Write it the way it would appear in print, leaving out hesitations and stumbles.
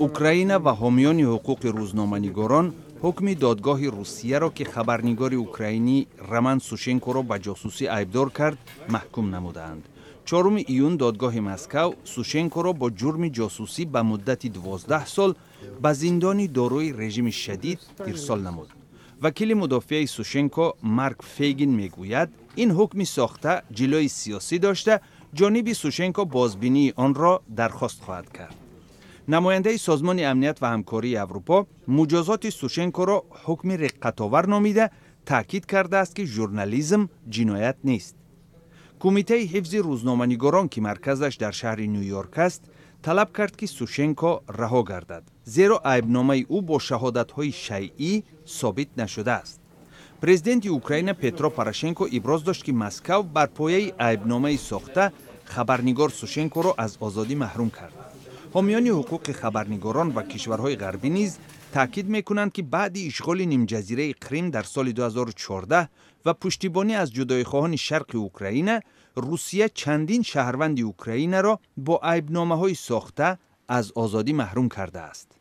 Украина ва ҳомиёни ҳуқуқи рӯзноманигорон ҳукми додгоҳи Русияро, ки хабарнигори украинӣ Роман Сушенкоро ба ҷосусӣ айбдор кард, маҳкум намудаанд. 4 июн додгоҳи Москав Сушенкоро бо ҷурми ҷосусӣ ба муддати 12 сол ба зиндони дорои режими шадид ирсол намуд. Вакили мудофиаи Сушенко, Марк Фейгин, мегӯяд, ин ҳукми сохта ҷилои сиёсӣ дошта, ҷониби Сушенко бозбинии онро дархост хоҳад кард. Намояндаи Созмони амният ва ҳамкории Аврупо муҷозоти Сушенкоро ҳукми реққатовар номида, таъкид кардааст, ки журнализм ҷиноят нест. Кумитаи ҳифзи рӯзноманигорон, ки марказаш дар шаҳри Ню Йорк аст, талаб кард, ки Сушенко раҳо гардад, зеро айбномаи ӯ бо шаҳодатҳои шайъӣ собит нашудааст. Президенти Украина Петро Порошенко иброз дошт, ки Москав бар пояи айбномаи сохта хабарнигор Сушенкоро аз озодӣ маҳрум кард. Ҳомиёни ҳуқуқи хабарнигорон ва кишварҳои ғарбӣ низ таъкид мекунанд, ки баъди ишғоли нимҷазираи Қрим дар соли 2014 ва пуштибонӣ аз ҷудоихоҳони шарқи Украина, Русия чандин шаҳрванди Украинаро бо айбномаҳои сохта аз озодӣ маҳрум кардааст.